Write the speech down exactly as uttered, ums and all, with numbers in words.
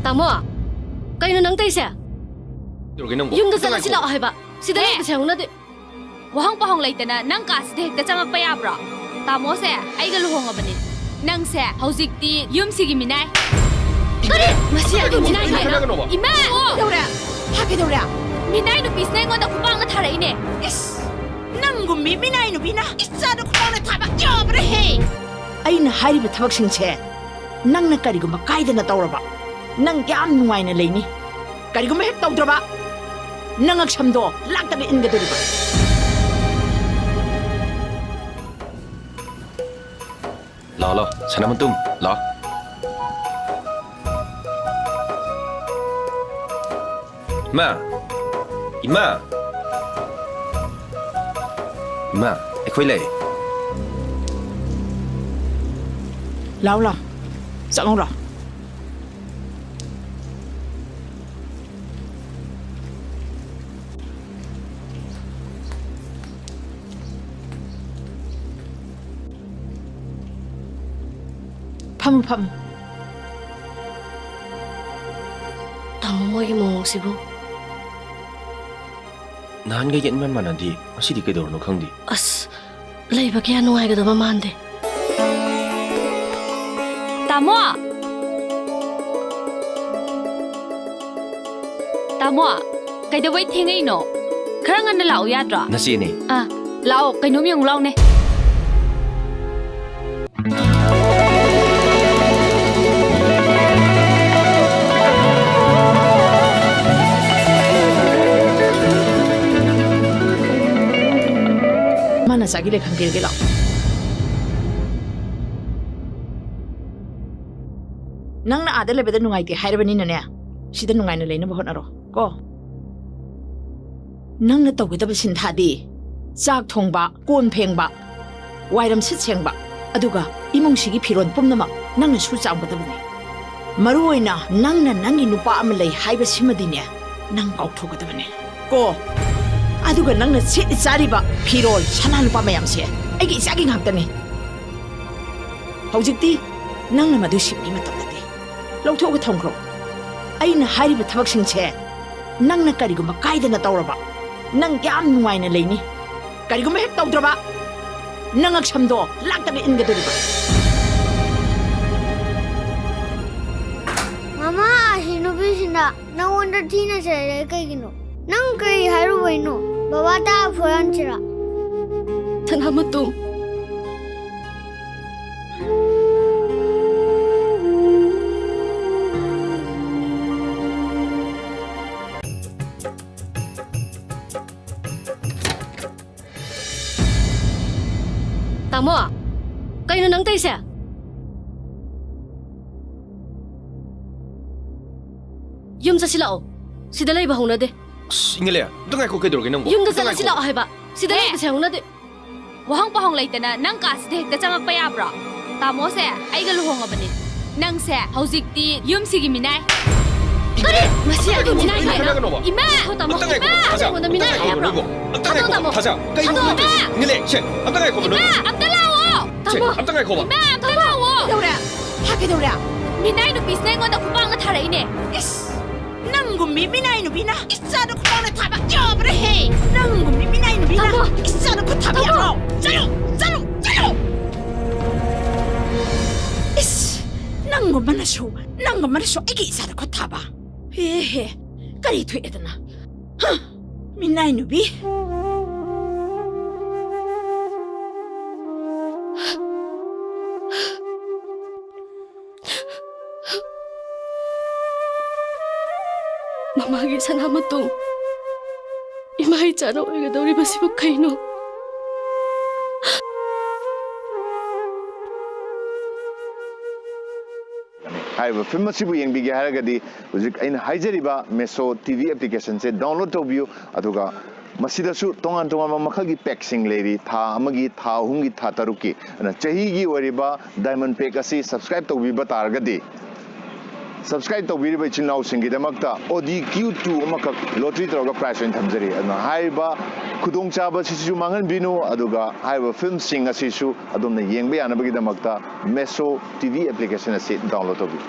ꯇꯥꯃꯣ, ꯀꯩꯅꯣ ꯅꯪ ꯇꯧꯔꯤꯁꯦ? ꯀꯩꯗꯧꯔꯒꯦ ꯅꯪꯕꯣ? ꯌꯨꯝꯗ ꯆꯠꯂꯁꯤ ꯂꯥꯛꯑꯣ ꯍꯥꯏꯕ꯫ ꯁꯤꯗ ꯍꯦ! ꯂꯩꯕꯁꯦ ꯍꯧꯅꯗꯦ꯫ ꯋꯥꯍꯪ ꯄꯥꯎꯍꯪ ꯂꯩꯇꯅ ꯅꯪ ꯀꯥꯁꯤꯗ ꯍꯦꯛꯇ ꯆꯪꯉꯛꯄ ꯌꯥꯕ꯭ꯔꯣ? ꯇꯥꯃꯣꯁꯦ ꯑꯩꯒ ꯂꯨꯍꯣꯡꯉꯕꯅꯤ꯫ ꯅꯪꯁꯦ ꯍꯧꯖꯤꯛꯇꯤ ꯌꯨꯝꯁꯤꯒꯤ ꯃꯤꯅꯥꯏ꯫ ꯀꯔꯤ? ꯃꯁꯤ ꯑꯩꯒꯤ ꯃꯤꯅꯥꯏꯅꯦ? ꯏꯃꯥ! ꯀꯩꯗꯧꯔꯦ? ꯍꯥ, ꯀꯩꯗꯧꯔꯦ? ꯃꯤꯅꯥꯏ ꯅꯨꯄꯤꯁꯤꯅ ꯑꯩꯉꯣꯟꯗ ꯈꯨꯄꯥꯛꯅ ꯊꯥꯔꯛꯏꯅꯦ꯫ ꯏꯁ! ꯅꯪꯒꯨꯝꯕꯤ ꯃꯤꯅꯥꯏ ꯅꯨꯄꯤꯅ ꯏꯆꯥꯗ ꯈꯨꯄꯥꯛꯅ ꯊꯥꯕ ꯌꯥꯕ꯭ꯔꯥꯍꯦ? ꯑꯩꯅ ꯍꯥꯏꯔꯤꯕ ꯊꯕꯛꯁꯤꯡꯁꯦ ꯅꯪꯅ ꯀꯔꯤꯒꯨꯝꯕ ꯀꯥꯏꯗꯅ ꯇꯧꯔꯕ, ꯅꯪ ꯌꯥꯝ ꯅꯨꯡꯉꯥꯏꯅ ꯂꯩꯅꯤ꯫ ꯀꯔꯤꯒꯨꯝꯕ ꯍꯦꯛ ꯇꯧꯗ꯭ꯔꯕ, ꯅꯪ ꯉꯛꯁꯝꯗꯣ ꯂꯥꯛꯇꯒ ꯏꯟꯒꯗꯣꯔꯤꯕ꯫ ꯂꯥꯛꯑꯣ, ꯂꯥꯛꯑꯣ, ꯁꯅꯥꯃꯇꯨꯝ, ꯂꯥꯛꯑꯣ꯫ ꯏꯃꯥ! ꯏꯃꯥ! ꯏꯃꯥ, ꯑꯩꯈꯣꯏ ꯂꯩ꯫ ꯂꯥꯛꯑꯣ, ꯂꯥꯛꯑꯣ꯫ ꯆꯪꯉꯛꯑꯣ, ꯂꯥꯛꯑꯣ꯫ ꯐꯝꯃꯨ, ꯐꯝꯃꯨ꯫ ꯇꯥꯃꯣ, ꯃꯣꯏꯒꯤ ꯃꯑꯣꯡꯁꯤꯕꯨ? ꯅꯍꯥꯟꯒꯩꯒ ꯏꯃꯥꯟ ꯃꯥꯟꯅꯗꯦ꯫ ꯉꯁꯤꯗꯤ ꯀꯩꯗꯧꯔꯅꯣ ꯈꯪꯗꯦ꯫ ꯑꯁ, ꯂꯩꯕ ꯀꯌꯥ ꯅꯨꯡꯉꯥꯏꯒꯗꯕ ꯃꯥꯟꯗꯦ꯫ ꯇꯥꯃꯣ! ꯇꯥꯃꯣ, ꯀꯩꯗꯧꯕꯩ ꯊꯦꯡꯉꯛꯏꯅꯣ? ꯈꯔ ꯉꯟꯅ ꯂꯥꯛꯎ ꯌꯥꯗ꯭ꯔꯣ? ꯅꯆꯦꯅꯦ꯫ ꯑꯥ, ꯂꯥꯛꯑꯣ, ꯀꯩꯅꯣꯝ ꯌꯦꯡꯉꯨ ꯂꯥꯎꯅꯦ꯫ ꯃꯥ ꯅꯆꯥꯒꯤ ꯂꯩꯐꯝ ꯄꯤꯔꯒꯦ, ꯂꯥꯛꯑꯣ꯫ ꯅꯪꯅ ꯑꯥꯗ ꯂꯩꯕꯗ ꯅꯨꯡꯉꯥꯏꯇꯦ ꯍꯥꯏꯔꯕꯅꯤꯅꯅꯦ, ꯁꯤꯗ ꯅꯨꯡꯉꯥꯏꯅ ꯂꯩꯅꯕ ꯍꯣꯠꯅꯔꯣ ꯀꯣ꯫ ꯅꯪꯅ ꯇꯧꯒꯗꯕ ꯁꯤꯟꯊꯥꯗꯤ ꯆꯥꯛ ꯊꯣꯡꯕ, ꯀꯣꯟ ꯐꯦꯡꯕ, ꯋꯥꯏꯔꯝ ꯁꯤꯠ ꯁꯦꯡꯕ, ꯑꯗꯨꯒ ꯏꯃꯨꯡꯁꯤꯒꯤ ꯐꯤꯔꯣꯜ ꯄꯨꯝꯅꯃꯛ ꯅꯪꯅ ꯁꯨ ꯆꯥꯝꯒꯗꯕꯅꯤ꯫ ꯃꯔꯨ ꯑꯣꯏꯅ ꯅꯪꯅ ꯅꯪꯒꯤ ꯅꯨꯄꯥ ꯑꯃ ꯂꯩ ꯍꯥꯏꯕꯁꯤꯃꯗꯤꯅꯦ, ꯅꯪ ꯀꯥꯎꯊꯣꯛꯀꯗꯕꯅꯦ ꯀꯣ꯫ ꯑꯗꯨꯒ ꯅꯪꯅ ꯁꯦꯠꯂꯤ ꯆꯥꯔꯤꯕ ꯐꯤꯔꯣꯜ, ꯁꯅꯥ ꯂꯨꯄꯥ ꯃꯌꯥꯝꯁꯦ ꯑꯩꯒꯤ ꯏꯆꯥꯒꯤ ꯉꯥꯛꯇꯅꯤ꯫ ꯍꯧꯖꯤꯛꯇꯤ ꯅꯪꯅ ꯃꯗꯨ ꯁꯤꯕꯒꯤ ꯃꯇꯝ ꯅꯠꯇꯦ꯫ ꯂꯧꯊꯣꯛꯑꯒ ꯊꯝꯈ꯭ꯔꯣ꯫ ꯑꯩꯅ ꯍꯥꯏꯔꯤꯕ ꯊꯕꯛꯁꯤꯡꯁꯦ ꯅꯪꯅ ꯀꯔꯤꯒꯨꯝꯕ ꯀꯥꯏꯗꯅ ꯇꯧꯔꯕ, ꯅꯪ ꯌꯥꯝ ꯅꯨꯡꯉꯥꯏꯅ ꯂꯩꯅꯤ꯫ ꯀꯔꯤꯒꯨꯝꯕ ꯍꯦꯛ ꯇꯧꯗ꯭ꯔꯕ, ꯅꯪ ꯉꯛꯁꯝꯗꯣ ꯂꯥꯛꯇꯒ ꯏꯟꯒꯗꯣꯔꯤꯕ꯫ ꯃꯃꯥ, ꯑꯁꯤ ꯅꯨꯄꯤꯁꯤꯅ ꯅꯪꯉꯣꯟꯗ ꯊꯤꯅ ꯆꯩꯔꯛꯏ ꯀꯩꯒꯤꯅꯣ? ꯅꯪ ꯀꯔꯤ ꯍꯥꯏꯔꯨꯕꯩꯅꯣ? ꯕꯕꯥ ꯇꯥꯛꯑ ꯐꯨꯍꯟꯁꯤꯔꯥ? ꯁꯅꯥꯃꯇꯣꯝ꯫ ꯇꯥꯃꯣ, ꯀꯩꯅꯣ ꯅꯪ ꯇꯧꯔꯤꯁꯦ? ꯌꯨꯝ ꯆꯠꯁꯤ ꯂꯥꯛꯑꯣ꯫ ꯁꯤꯗ ꯂꯩꯕ ꯍꯧꯅꯗꯦ꯫ ꯑꯁ, ꯏꯪꯉꯦꯂꯦ, ꯑꯝꯇ ꯉꯥꯏꯈꯣ, ꯀꯩꯗꯧꯔꯒꯦ ꯅꯪꯕꯨ? ꯌꯨꯝꯗ ꯑꯝꯇ ꯆꯠꯂꯁꯤ ꯉꯥꯏꯈꯣ꯫ ꯂꯥꯛꯑꯣ ꯍꯥꯏꯕ꯫ ꯁꯤꯗ ꯍꯦ! ꯂꯩꯕꯁꯦ ꯍꯧꯅꯗꯦ꯫ ꯋꯥꯍꯪ ꯄꯥꯎꯍꯪ ꯂꯩꯇꯅ ꯅꯪ ꯀꯥꯁꯤꯗ ꯍꯦꯛꯇ ꯆꯪꯉꯛꯄ ꯌꯥꯕ꯭ꯔꯣ? ꯇꯥꯃꯣꯁꯦ ꯑꯩꯒ ꯂꯨꯍꯣꯡꯉꯕꯅꯤ꯫ ꯅꯪꯁꯦ ꯍꯧꯖꯤꯛꯇꯤ ꯌꯨꯝꯁꯤꯒꯤ ꯃꯤꯅꯥꯏ꯫ ꯏꯃꯥ! ꯀꯔꯤ? ꯃꯁꯤ ꯑꯩꯒꯤ ꯃꯤꯅꯥꯏ ꯀꯥꯏꯅ? ꯀꯅꯥꯒꯅꯣꯕ? ꯏꯃꯥ! ꯊꯥꯗꯣ ꯇꯥꯃꯣ꯫ ꯑꯝꯇ ꯉꯥꯏꯈꯣ, ꯏꯃꯥ! ꯊꯥꯖ꯫ ꯅꯉꯣꯟꯗ ꯑꯝꯇ ꯃꯤꯅꯥꯏ ꯉꯥꯏꯈꯣ, ꯍꯥꯏꯕ꯭ꯔꯣ? ꯅꯣꯏꯕꯣ꯫ ꯑꯝꯇ ꯊꯥꯗꯣ ꯉꯥꯏꯈꯣ, ꯇꯥꯃꯣ꯫ ꯊꯥꯖ꯫ ꯀꯩꯅꯣ ꯊꯥꯗꯣ ꯅꯣꯏꯕꯣ? ꯏꯃꯥ! ꯏꯪꯉꯦꯂꯦ, ꯁꯦ, ꯑꯝꯇ ꯉꯥꯏꯈꯣ, ꯏꯃꯥ! ꯅꯣꯏꯕꯣ꯫ ꯑꯝꯇ ꯁꯦ, ꯂꯥꯛꯑꯣ! ꯑꯝꯇ ꯉꯥꯏꯈꯣꯕ꯫ ꯏꯃꯥ! ꯑꯝꯇ ꯂꯥꯛꯑꯣ! ꯀꯩꯗꯧꯔꯦ? ꯍꯥ, ꯀꯩꯗꯧꯔꯦ? ꯃꯤꯅꯥꯏ ꯅꯨꯄꯤꯁꯤꯅ ꯑꯩꯉꯣꯟꯗ ꯈꯨꯄꯥꯛꯅ ꯊꯥꯔꯛꯏꯅꯦ꯫ ꯏꯁ! ꯅꯪꯒꯨꯝꯕꯤ ꯃꯤꯅꯥꯏ ꯅꯨꯄꯤꯅ ꯏꯆꯥꯗ ꯈꯨꯄꯥꯛꯅ ꯊꯥꯕ ꯌꯥꯕ꯭ꯔꯥꯍꯦ? ꯅꯪꯒꯨꯝꯕꯤ ꯃꯤꯅꯥꯏ ꯅꯨꯄꯤꯅ ꯇꯥꯃꯣ! ꯏꯆꯥꯗ ꯈꯨꯠ ꯊꯥꯕ ꯇꯥꯃꯣ! ꯌꯥꯕ꯭ꯔꯣ? ꯆꯠꯂꯨ! ꯆꯠꯂꯨ! ꯆꯠꯂꯨ! ꯏꯁ! ꯅꯪꯒꯨꯝꯕꯅꯁꯨ, ꯅꯪꯒꯨꯝꯕꯅꯁꯨ ꯑꯩꯒꯤ ꯏꯆꯥꯗ ꯈꯨꯠ ꯊꯥꯕ? ꯍꯦ ꯍꯦ, ꯀꯔꯤ ꯊꯣꯛꯑꯦꯗꯅ? ꯍ! ꯃꯤꯅꯥꯏ ꯅꯨꯄꯤ! ꯃꯃꯥꯒꯤ ꯁꯅꯥꯃꯇꯣꯝ, ꯏꯃꯥ ꯏꯆꯥꯅ ꯑꯣꯏꯒꯗꯧꯔꯤꯕꯁꯤꯕꯨ ꯀꯩꯅꯣ? ꯍꯥꯏꯔꯤꯕ ꯐꯤꯂꯝ ꯑꯁꯤꯕꯨ ꯌꯦꯡꯕꯤꯒꯦ ꯍꯥꯏꯔꯒꯗꯤ, ꯍꯧꯖꯤꯛ ꯑꯩꯅ ꯍꯥꯏꯖꯔꯤꯕ ꯃꯦꯁꯣ ꯇꯤ ꯚꯤ ꯑꯦꯄ꯭ꯂꯤꯀꯦꯁꯟꯁꯦ ꯗꯥꯎꯟꯂꯣꯗ ꯇꯧꯕꯤꯌꯨ꯫ ꯑꯗꯨꯒ ꯃꯁꯤꯗꯁꯨ ꯇꯣꯉꯥꯟ ꯇꯣꯉꯥꯟꯕ ꯃꯈꯜꯒꯤ ꯄꯦꯛꯁꯤꯡ ꯂꯩꯔꯤ, ꯊꯥ ꯑꯃꯒꯤ, ꯊꯥ ꯑꯍꯨꯝꯒꯤ, ꯊꯥ ꯇꯔꯨꯛꯀꯤ꯫ ꯑꯗꯨꯅ ꯆꯍꯤꯒꯤ ꯑꯣꯏꯔꯤꯕ ꯗꯥꯏꯃꯟ ꯄꯦꯛ ꯑꯁꯤ ꯁꯕꯁꯀ꯭ꯔꯥꯏꯕ ꯇꯧꯕꯤꯕ ꯇꯥꯔꯒꯗꯤ, ꯁꯕꯁꯀ꯭ꯔꯥꯏꯕ ꯇꯧꯕꯤꯔꯤꯕ ꯏꯆꯤꯜ ꯏꯅꯥꯎꯁꯤꯡꯒꯤꯗꯃꯛꯇ ꯑꯣꯗꯤ ꯀ꯭ꯌꯨ ꯇꯨ ꯑꯃꯈꯛ ꯂꯣꯇ꯭ꯔꯤ ꯇꯧꯔꯒ ꯄ꯭ꯔꯥꯏꯖ ꯑꯣꯏꯅ ꯊꯝꯖꯔꯤ꯫ ꯑꯗꯨꯅ ꯍꯥꯏꯔꯤꯕ ꯈꯨꯗꯣꯡꯆꯥꯕ ꯑꯁꯤꯁꯨ ꯃꯥꯡꯍꯟꯕꯤꯅꯨ, ꯑꯗꯨꯒ ꯍꯥꯏꯔꯤꯕ ꯐꯤꯂꯝꯁꯤꯡ ꯑꯁꯤꯁꯨ ꯑꯗꯣꯝꯅ ꯌꯦꯡꯕ ꯌꯥꯅꯕꯒꯤꯗꯃꯛꯇ ꯃꯦꯁꯣ ꯇꯤ ꯚꯤ ꯑꯦꯄ꯭ꯂꯤꯀꯦꯁꯟ ꯑꯁꯤ ꯗꯥꯎꯟꯂꯣꯗ ꯇꯧꯕꯤꯌꯨ꯫